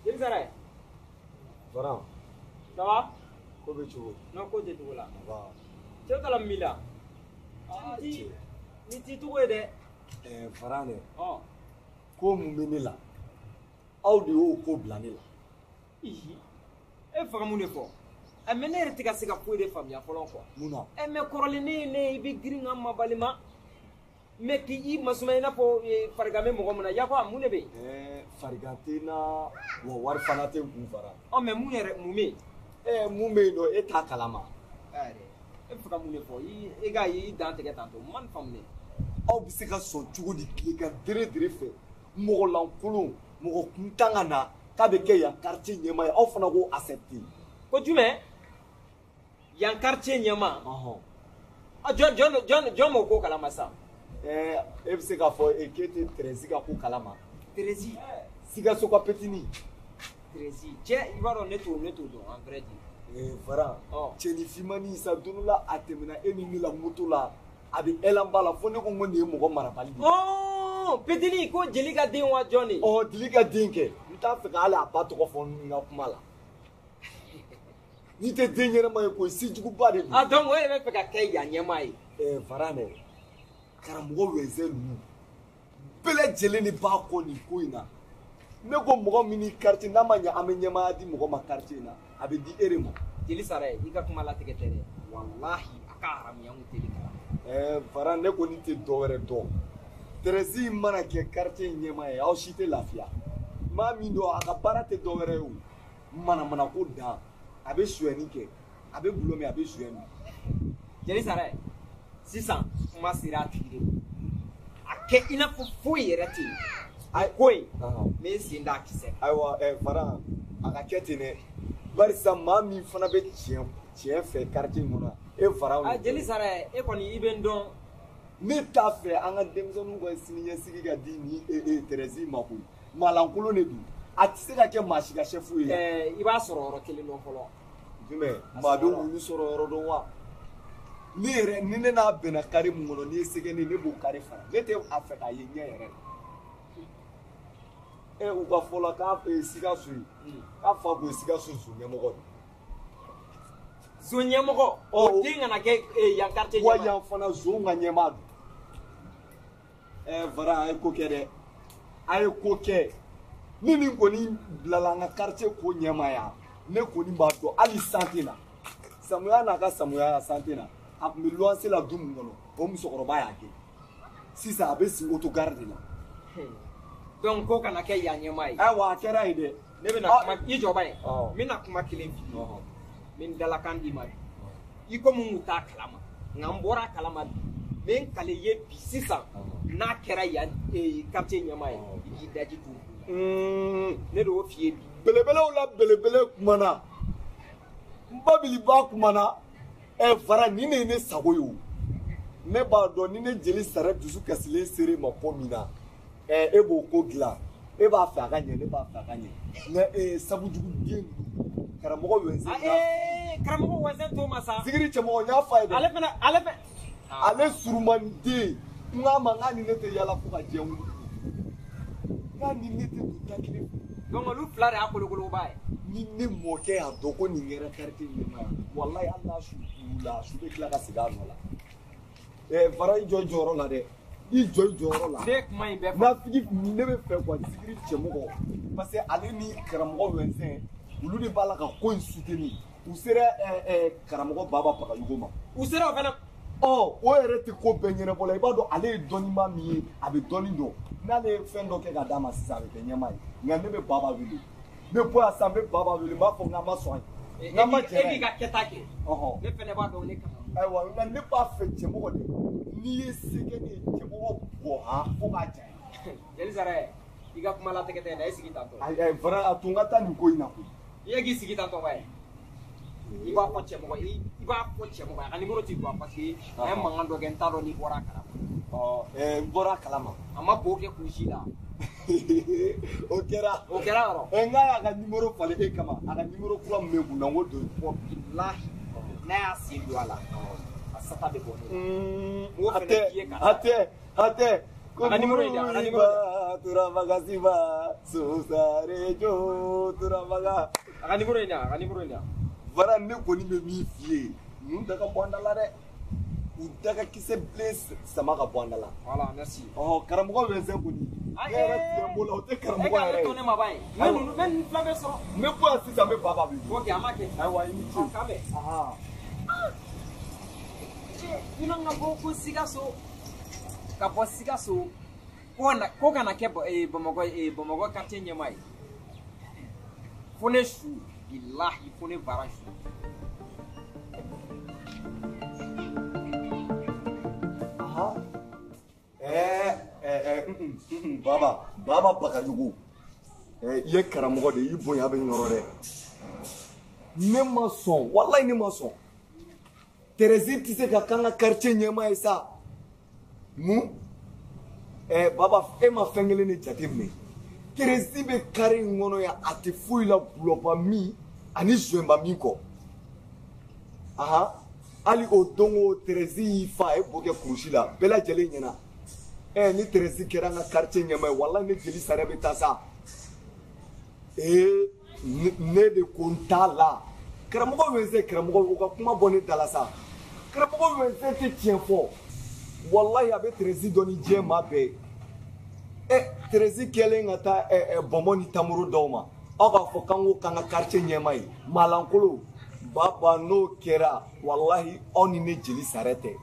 Jeli Sara. Varan. Ça va? Ko bɛ cogo? Non, ko tɛ cogo la. Va. Cɛ kala min la. Ah, Ni cɛ. ni t'i cogo ye dɛ. Varan dɛ. Ɔ. Ko mun bɛ ne la? Aw de y'o ko bila ne la. Ihi. E faga mun de fɔ? Ɛ mais ne yɛrɛ tɛ ka se ka foyi de faamuya fɔlɔ quoi. Mun na? Ɛ mais kɔrɔlen ne ye ne i bɛ girin ka mabali ma. Mais k'i masuma i n'a fɔ farigan bɛ mɔgɔ min na yafa mun de bɛ yen? Farigan tɛ n na wa wari fana tɛ n kun Varan. Ɔ mais mun yɛrɛ mun bɛ yen? Mun bɛ yen nɔ e t'a kalama. E bɛ fɛ ka mun de fɔ? I ka i dan tigɛ tantɔ n ma nin faamu dɛ. Aw bɛ se ka sɔn cogo di tilegan dere dere fɛ mɔgɔ lankolon mɔgɔ kuntan ka na k'a bɛ kɛ yan quartier ɲɛmaa ye aw fana k'o accepter. Ko jumɛn? Yan quartier ɲɛmaa? Ɔhɔn. A jɔn jɔn jɔn jɔn m'o ko kalama sa? E bɛ se k'a fɔ k'e tɛ Tɛrɛsi ka ko kalama. Tɛrɛsi. Sikaso ka petini. Tɛrɛsi cɛ i b'a dɔn ne t'o dɔn en vrai dire. Varan. Ɔ. Cɛnin finmannin sa don dɔ la a tɛmɛna e ni ne la moto la a bɛ élan ba la fo ne ko n ko nin ye mɔgɔ marabali de ye. Ɔɔ petini ko jeli ka den wa jɔn de? Ɔ jeli ka den kɛ n t'a fɛ k'ale a ba tɔgɔ fɔ n ka kuma la. N'i tɛ den ɲɛnama ye koyi sejuguba de don. Ah donc o yɛrɛ bɛ fɛ ka kɛ yan ɲɛmaa ye. Varan dɛ karamɔgɔ wɛnzɛn ninnu bɛɛ lajɛlen de b'a kɔ nin ko in na. Ne ko mɔgɔ min ni quartier n'a ma ɲɛ an bɛ ɲɛmaaya di mɔgɔ ma quartier in na a bɛ di e de ma. Jeli Sara ye i ka kuma latigɛ tɛ dɛ walahi a ka haramuya n teli kala. Varan ne kɔni tɛ dɔ wɛrɛ dɔn Tɛrɛsi mana kɛ quartier in ɲɛmaa ye aw si tɛ lafiya maa min don a ka baara tɛ dɔ wɛrɛ ye o manamana ko dan a bɛ sonyɛni kɛ a bɛ gulɔ min a bɛ sonyɛ min. Jeli Sara ye sisan kuma sera a tigi de ma a kɛ i n'a fɔ foyi yɛrɛ tɛ yen a ko in n bɛ n sen da a kisɛ kan. Ayiwa Varan a ka kɛ ten dɛ barisa maa min fana bɛ tiɲɛ fɛ quartier in kɔnɔ e Varan. A Jeli Sara ye e kɔni i bɛ n dɔn. Ne t'a fɛ an ka denmisɛnninw ka siniɲɛsigi ka di ni Tɛrɛsi ma koyi maalankolon de don a tɛ se ka kɛ maa si ka chef ye. I b'a sɔrɔ yɔrɔ kelen dɔn fɔlɔ. Jumɛn maa bɛ wulu sɔrɔ yɔrɔ dɔn wa? Ne yɛrɛ ni ne n'a bɛnna kari mun kɔnɔ n'i ye sɛgɛ ne b'o kari fara ne tɛ a fɛ k'a ye ɲɛ yɛrɛ la. U ka fɔ la k'a ye Sikaso ye k'a fa kun ye Sikaso zon ɲɛmɔgɔ de. Zon ɲɛmɔgɔ? O den kana kɛ yan quartier ɲɛmaa. Wa yan fana zon ka ɲɛmaa don. Varan a ye ko kɛ dɛ a ye ko kɛ ni nin kɔni bilala an ka quartier ko ɲɛmaa yan ne kɔni b'a dɔn hali san tɛ na samuya n'a ka samuya san tɛ na a tun bɛ luwanse la du min kɔnɔ o musokɔrɔba y'a gɛn sisan a bɛ sigi autogare de la. Donc ko kana kɛ yan ɲɛmaa ye. Ayiwa a kɛra yen dɛ. Ne bɛna kuma i jɔ ba ye. N bɛna kuma kelen f'i ye. N bɛ n dalakan d'i ma bi. I komi n kun t'a kalama nka n bɔra a kalama bi. N bɛ n kale ye bi sisan n'a kɛra yan quartier ɲɛmaa ye i k'i daji t'u kun. Ne de y'o f'i ye bi. Belebelew la belebele kumana n babiliba kumana. Varan nin de ye ne sago ye o ne b'a dɔn ni ne Jeli Sara dusu kasilen ser'e ma ko min na e b'o ko dilan e b'a fɛ a ka ɲɛ ne b'a fɛ a ka ɲɛ nka sabujugu den ninnu karamɔgɔ wɛnzɛn. Karamɔgɔ wɛnzɛn t'o ma sa. Zikiri cɛmɔgɔ n y'a f'a ye dɛ. Ale fana ale fɛ. Ale surumanden n k'a ma n k'a ni ne tɛ yala fo ka diɲɛ wuli n k'a ni ne tɛ don da kelen fɛ. Donc olu fila de y'a kolokoloba ye. Ni ne mɔkɛ y'a dɔn ko nin kɛra quartier ɲɛmaa ye walayi hali n'a su la su bɛ tila ka segin a nɔ la. Varan i jɔ i jɔyɔrɔ la dɛ i jɔ i jɔyɔrɔ la. Ne ye kuma in bɛɛ fɔ. Nafigi ne bɛ fɛ quoi zikiri cɛmɔgɔ parce que ale ni karamɔgɔ wɛnzɛn olu de b'a la ka ko in soutenir u sera karamɔgɔ Baba Bagayogo ma. U sera o fana. Ɔ o yɛrɛ tɛ ko bɛɛ ɲɛnabɔ la i b'a dɔn ale ye dɔnnibaa min ye a bɛ dɔnni dɔn n'ale ye fɛn dɔ kɛ ka d'a ma sisan a bɛ kɛ ɲɛmaa ye nka ne bɛ Baba wele ne bɔ yan sisan n bɛ Baba wele n b'a fɔ n k'an ma sɔn ye. N k'an ma jɛn n'a ye. E k'i ka kɛta kɛ. Ne fɛnɛ b'a dɔn ne kan. Ayiwa nka ne b'a fɛ cɛmɔgɔ de n'i ye se kɛ ne ye cɛmɔgɔ bɔ han fo k'a janya. Jeli Sara ye i ka kuma latigɛ tɛ dɛ e sigi tantɔ. Ayi Varan a to n ka taa nin ko in na koyi. I k'i sigi tantɔ ba ye. I b'a fɔ cɛmɔgɔ ye i b'a fɔ cɛmɔgɔ ye a ka numéro t'i bɔ parce que a ye mankan dɔ kɛ n t'a dɔn n'i bɔra a kalama. Ɔ n bɔra a kalama. A ma bo kɛ kunsi la. O kɛra. O kɛra yɔrɔ. N k'a y'a ka numéro falen e kama a ka numéro kura min bɛ n kun na n ko don. Bilahi n'a y'a sen don a la a sata bɛ bɔ ne la. A tɛ a tɛ a tɛ. A ka numéro in di a ka numéro di. Turabagasiba. Sosare jo turabaga. A ka numéro in na, a ka numéro in na. Voilà, ne kɔni bɛ min f'i ye, ninnu da ka bɔ an da la dɛ. U da ka kisɛ bilen sama ka bɔ an da la. Voilà, merci. Ɔhɔn, karamɔgɔ Wɛnsɛn kɔni. Ne yɛrɛ tigɛ n bolo, o tɛ karamɔgɔ yɛrɛ ye. E ka to ne ma ban ye. N bɛ ninnu fila bɛɛ sɔrɔ. N bɛ bɔ yan sisan, n bɛ Baba wele. Ok, an b'a kɛ. Ayiwa, i ni ce. K'an bɛn. I man ka bɔ ko Sikaso, ka bɔ Sikaso, ko kana kɛ Bamakɔ, Bamakɔ quartier ɲɛmaa ye. Fo ne su, bilahi, fo ne baara su. Baba, Baba Bagayogo. I ye karamɔgɔ de ye, i bonya bɛ n yɔrɔ dɛ. Ne ma sɔn, walayi ne ma sɔn. Thérèse tɛ se ka k'an ka quartier ɲɛmaa ye sa. Mun? Baba, e ma fɛn kelen de jateminɛ. Thérèse bɛ carré in kɔnɔ yan, a tɛ foyi la gulɔba min ani joint min kɔ. Ahan, hali o don o Thérèse y'i fa, a ye bo kɛ kurusi la, bɛɛ lajɛlen ɲɛna. Ni Thérèse kɛra an ka quartier ɲɛmaa ye, walayi ne jeli sara bɛ taa sa. Ne de ko n t'a la. Karamɔgɔ Wɛnsɛn, karamɔgɔ, o ka kuma bɔ ne da la sa. Karamɔgɔ Wɛnsɛn tɛ tiɲɛ fɔ. Walayi a bɛ Thérèse dɔn ni diɲɛ maa bɛɛ ye. Thérèse kɛlen ka taa bɔnbɔn ni tamaro dɔw ma, aw k'a fɔ k'an ko k'an ka quartier ɲɛmaa ye. Maalankolon, Baba, n'o kɛra, walahi aw ni ne jeli sara tɛ.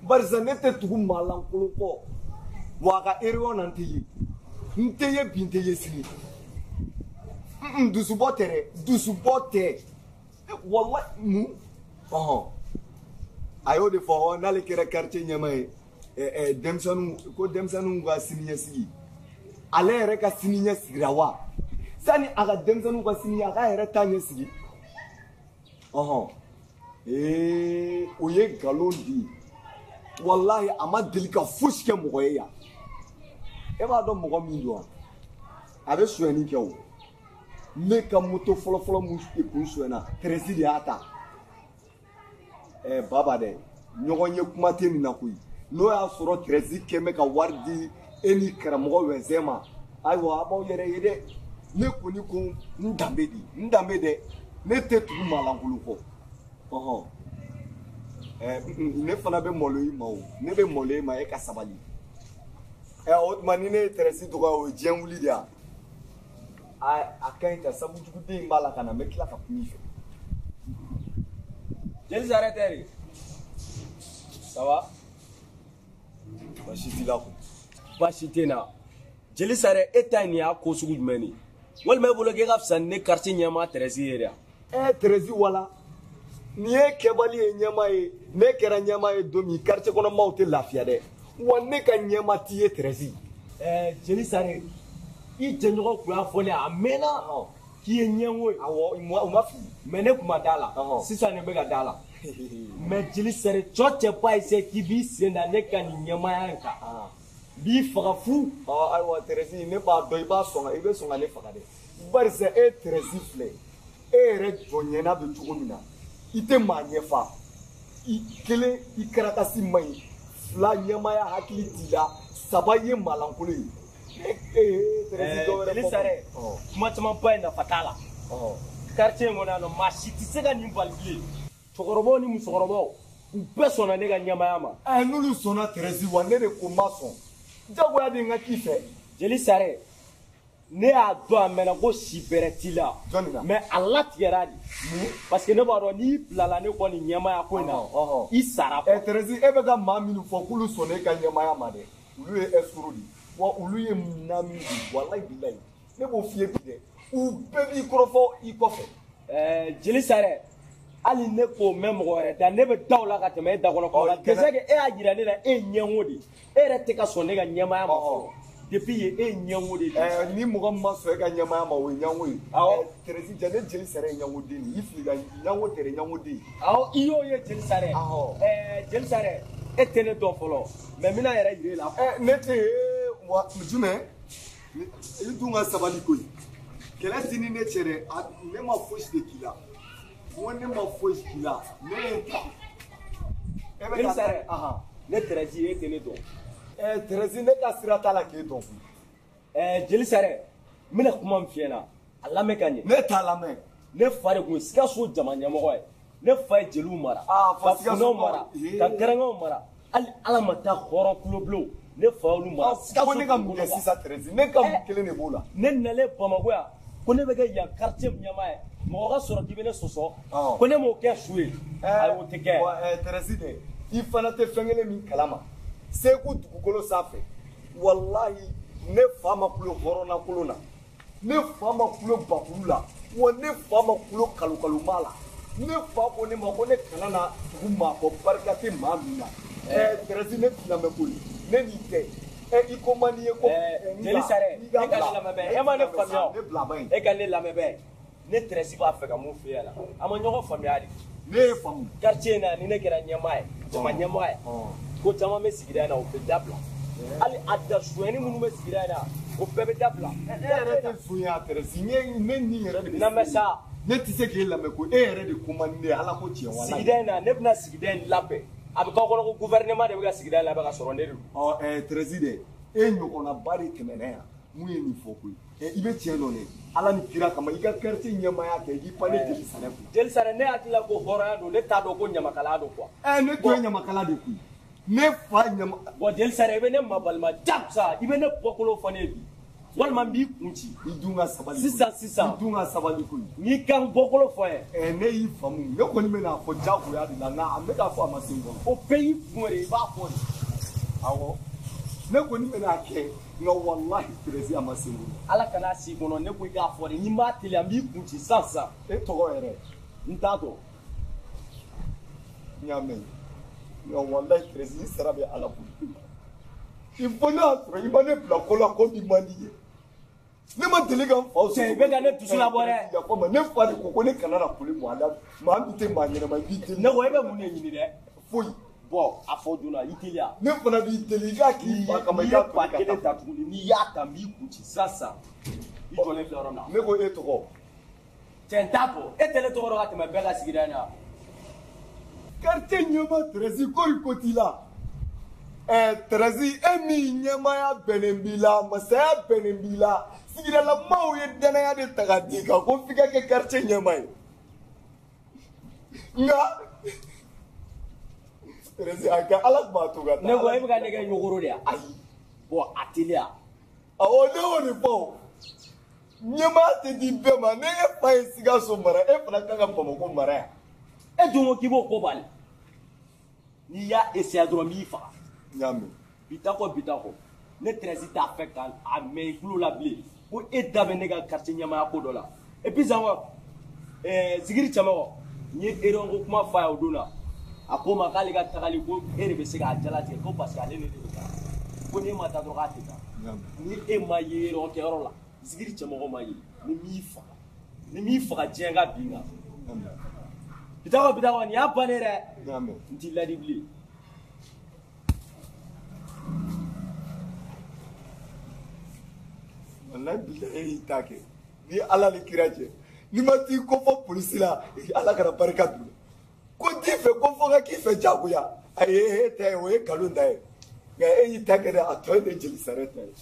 Barisa ne tɛ tugu maalankolon kɔ. Wa a ka erreur na n tɛ ye. N tɛ ye bi, n tɛ ye sini. Dusubɔ tɛ dɛ, dusubɔ tɛ. Walahi mun? Ɔhɔn. A y'o de fɔ, n'ale kɛra quartier ɲɛmaa ye, denmisɛnninw ko denmisɛnninw ka siniɲɛsigi. Ale yɛrɛ ka siniɲɛ sigira wa? Sani a ka denmisɛnninw ka sini, a k'a yɛrɛ ta ɲɛsigi. Ɔhɔn. O ye nkalon de ye. Walahi a ma deli ka fosi kɛ mɔgɔ ye yan. E b'a dɔn mɔgɔ min don wa? A bɛ sonyɛni kɛ o. Ne ka moto fɔlɔfɔlɔ mun kun sonyɛna, Thérèse de y'a ta. Baba dɛ, ɲɔgɔn ye kuma tɛ nin na koyi. N'o y'a sɔrɔ Thérèse kɛn bɛ ka wari di e ni karamɔgɔ Wɛnsɛn ma, ayiwa a b'aw yɛrɛ ye dɛ. Ne kɔni ko n danbe de, n danbe dɛ. Ne tɛ tugu maalankolon kɔ. Ɔhɔn. Ne fana bɛ malo i ma o. Ne bɛ malo i ma, e ka sabali. O tuma ni ne ye Thérèse dɔgɔya, o ye diɲɛ wuli de ya. A ka ɲi ta, sabu juguden in b'a la ka na, n bɛ tila ka kuma i fɛ. Jeli sara tɛ de. Ça va? Baasi t'i la ko. Baasi tɛ n na. Jeli sara, e ta in nin y'a ko sugu jumɛn de ye? Walima e bolo k'e ka fisa ni ne quartier ɲɛmaa Thérèse ye de wa? Thérèse wala. Nin ye kɛbali ye ɲɛmaa ye. Ne kɛra ɲɛmaa ye don min, quartier kɔnɔ maaw tɛ lafiya dɛ. Wa ne ka ɲɛmaa t'i ye Thérèse. Jeli sara, i jɛɲɔgɔn tun y'a fɔ ne ye a mɛnna k'i ye ɲɛngo ye. Awɔ, u ma fili. Mais ne tun ma da la. Sisan ne bɛ ka da la. Mais jeli sara, cɔ cɛba ye se k'i b'i sen da ne ka nin ɲɛmaaya in kan. N b'i faga fu. Ayiwa Thérèse, ne b'a dɔn i b'a sɔn, i bɛ sɔn ka ne faga dɛ. Barisa e Thérèse filɛ, e yɛrɛ jɔ ɲɛna bɛ cogo min na, i tɛ maa ɲɛfa. I kelen, i karakasi man ɲi. Fila, ɲɛmaaya hakili t'i la. Saba, i ye maalankolon ye. Jeli sara, kuma caman ba in nafa t'a la. Quartier in kɔnɔ yan nɔ, maa si tɛ se ka nin bali bilen. Cɛkɔrɔbaw ni musokɔrɔbaw, u bɛɛ sɔnna ne ka ɲɛmaaya ma. N'olu sɔnna Thérèse, wa ne de ko n ma sɔn. Jagoya de n ka k'i fɛ. Jeli sara, ne y'a dɔn a mɛnna ko si bɛrɛ t'i la. Jɔnni na? Mais a latigɛra de. Parce que ne b'a dɔn n'i bilala ne kɔ nin ɲɛmaaya ko in na, i sara. Thérèse, e bɛ ka maa minnu fɔ k'olu sɔnna e ka ɲɛmaaya ma dɛ, olu ye escroc de ye. Wa olu ye munna min de ye, walayi bilayi. Ne b'o f'i ye bi dɛ, u bɛɛ b'i kɔrɔfɔ i kɔfɛ. Jeli sara, hali ne k'o mɛn mɔgɔ wɛrɛ da, ne bɛ da o la ka tɛmɛ e da kɔnɔ kuma kan. Déjà que e y'a jira ne la e ye ɲɛngo de ye. E yɛrɛ tɛ ka sɔn ne ka ɲɛmaaya ma fɔlɔ. Depuis yen e ye ɲɛngo de ye. Ni mɔgɔ min ma sɔn e ka ɲɛmaaya ma, o ye ɲɛngo ye. Awɔ. Thérèse, ja ne jeli sara ye ɲɛngo den de ye. I fili ka ɲɛngo tɛ dɛ, ɲɛngo den. Awɔ, i y'o ye jeli sara. Awɔ. Jeli sara, e tɛ ne dɔn fɔlɔ, mais n bɛna yɛrɛ yir'e la. Ne tɛ wa jumɛn? I dun ka sabali koyi. Kɛlɛ t'i ni ne cɛ dɛ, ne ma fosi de k'i la. N ko ne ma fosi k'i la, ne ye n ta. Jeli sara, ne Thérèse, e tɛ ne dɔn. Thérèse, ne ka sira t'a la k'e dɔn koyi. Jeli sara, N bɛna kuma min f'i ɲɛna, a lamɛn ka ɲɛ. Ne t'a lamɛn. Ne fa de tun ye Sikaso jama ɲɛmɔgɔ ye. Ne fa ye jeliw mara, ka funɛw mara, ka garangaw mara. Hali Ala ma taa hɔrɔn kulobilenw, ne fa y'olu mara. Ko ne ka mun kɛ sisan Tɛrɛsi? Ne ka mun kelen de b'o la? Ne nalen Bamakɔ yan, ko ne bɛ kɛ yan quartier ɲɛmaa ye. Mɔgɔ ka sɔrɔ k'i bɛ ne sɔsɔ, ko ne m'o kɛ su ye. Ayi, o tɛ kɛ. Tɛrɛsi dɛ, i fana tɛ fɛn kelen min kalama. Segu dugukolo sanfɛ, walahi ne fa ma kulo hɔrɔnnakolon na. Ne fa ma kulo bakuru la, wa ne fa ma kulo kalokaloma la. Ne fa ko ne ma ko ne kana na dugu maa kɔ barika tɛ maa min na. Tɛrɛsi ne t'i lamɛn koyi, ne n'i tɛ. I ko man di ye ko. Jeli Sarɛ, e ka ne lamɛn bɛ, e ma ne faamuya o. Ne bila ba in. E ka ne lamɛn bɛ, ne Tɛrɛsi b'a fɛ ka mun f'e ɲɛna, an ma ɲɔgɔn faamuya de. Ne ye faamu. Quartier in na ni ne kɛra ɲɛmaa ye, jama ɲɛmaa ye, ko caman bɛ sigida in na o bɛ dabila. Hali a da sonyɛni minnu bɛ sigida in na, o bɛɛ bɛ dabila. E yɛrɛ tɛ sonya Tɛrɛsi, ne ni yɛrɛ de bɛ. Lamɛn sa. Ne tɛ se k'e lamɛn ko e yɛrɛ de ko man di ne ye, Ala ko tiɲɛ walayi. Sigida in na, ne bɛna sigida in labɛn. A bɛ k'aw kɔnɔ ko gouvernement de bɛ ka sigida in labɛn ka sɔrɔ ne de don. Tɛrɛsi dɛ, e ɲɔgɔnnaba de tɛmɛna yan, mun ye nin fɔ koyi? I bɛ tiɲɛ dɔn dɛ, Ala ni kira kama i ka quartier ɲɛmaaya kɛ, i k'i pan ne Jeli Sarɛ kunna. Jeli Sarɛ, ne hakili la ko hɔrɔnya don, ne t'a dɔn ko ɲamakalaya don quoi. Ne tun ye ɲamakala de koyi. Ne fa ɲama. Bon Jeli Sarɛ, i bɛ ne mabalima jagosa, i bɛ ne bɔkolo fɔ ne ye bi. Walima n b'i kun ci. I dun ka sabali. Sisan sisan. I dun ka sabali koyi. N'i kan bɔkolo fɔ n ye. Ne y'i faamu, ne kɔni bɛ n'a fɔ jagoya de la, nka a bɛ k'a fɔ a ma se n kɔnɔ. O bɛɛ y'i kun de, i b'a fɔ de. Awɔ. Ne kɔni bɛ n'a kɛ, nka walahi Tɛrɛsi a ma se n kɔnɔ. Ala kana s'i kɔnɔ, ne ko i k'a fɔ de, n'i m'a teliya n b'i kun ci sisan sisan. E tɔgɔ yɛrɛ? N t'a dɔn. N y'a mɛn. Nka walahi Tɛrɛsi i sara bɛ Ala bolo. Il faut n'a sɔrɔ i ma ne bila ko la ko min man di ye. Ne ma deli ka n faw sɔrɔ. Cɛ i bɛ ka ne dusu labɔ dɛ. Yafa ma, ne fa de ko ko ne kana na kule maa la, maa min tɛ maa ɲɛnama i b'i deli. Ne ko e bɛ mun de ɲini dɛ? Foyi. Bɔn a fɔ joona i teliya. Ne fana b'i deli i k'a k'i fa kama i k'a to ka taa. N'i ye ba kelen ta tuguni n'i y'a ta n b'i kun ci sisan sisan. I jɔlen filɛ yɔrɔ min na. Ne ko e tɔgɔ. Cɛ n t'a dɔn, e tɛ ne tɔgɔ dɔn ka tɛmɛ bɛɛ kan sigida in na. Quartier ɲɛmaa Tɛrɛsi ko i ko t'i la. Tɛrɛsi e min ɲɛmaaya bɛnnen b'i la, masaya bɛnnen b'i la, sigidalamaw ye danaya de ta k'a d'i kan ko f'i ka kɛ quartier ɲɛmaa ye. Nka Tɛrɛsi a kɛ Ala tun b'a to ka taa. Ne ko e bɛ ka ne kɛ ɲogoro de ye? Ayi. Bɔn a teliya. Awɔ ne y'o de fɔ o. Ɲɛmaa tɛ di bɛɛ ma, ni e fa ye Sikaso mara, e fana kan ka Bamakɔ mara yan. E dun ko k'i b'o ko bali. N'i y'a essayer dɔrɔn n b'i faga. N y'a mɛn. Bi ta kɔ bi ta kɔ, ne Tɛrɛsi t'a fɛ ka a mɛn i tulo la bilen ko e da bɛ ne ka quartier ɲɛmaaya ko dɔ la. Et puis encore, Zikiri Cɛmɔgɔ, n ye erreur ko kuma f'a ye o don na. A ko ma k'ale ka tagali ko e de bɛ se k'a jalatigɛ ko parce que ale ni ne de bɛ taa. Ko n'e ma taa dɔrɔn k'a tɛ taa. Ni e ma ye erreur kɛyɔrɔ la, Zikiri Cɛmɔgɔ ma ye, ni m'i faga, ni m'i faga diɲɛ ka bin kan. Bi ta kɔ bi ta kɔ, nin y'a bannen dɛ. N t'i ladi bilen. Walahi bilahi e y'i ta kɛ ni Ala ni kira cɛ n'i ma t'i ko fɔ polisi la Ala kana barika don ko t'i fɛ ko fɔ ka k'i fɛ jagoya ayi e ta ye o ye nkalon ta ye nka e y'i ta kɛ dɛ a tɔ ye ne Jeli Sarɛ ta ye.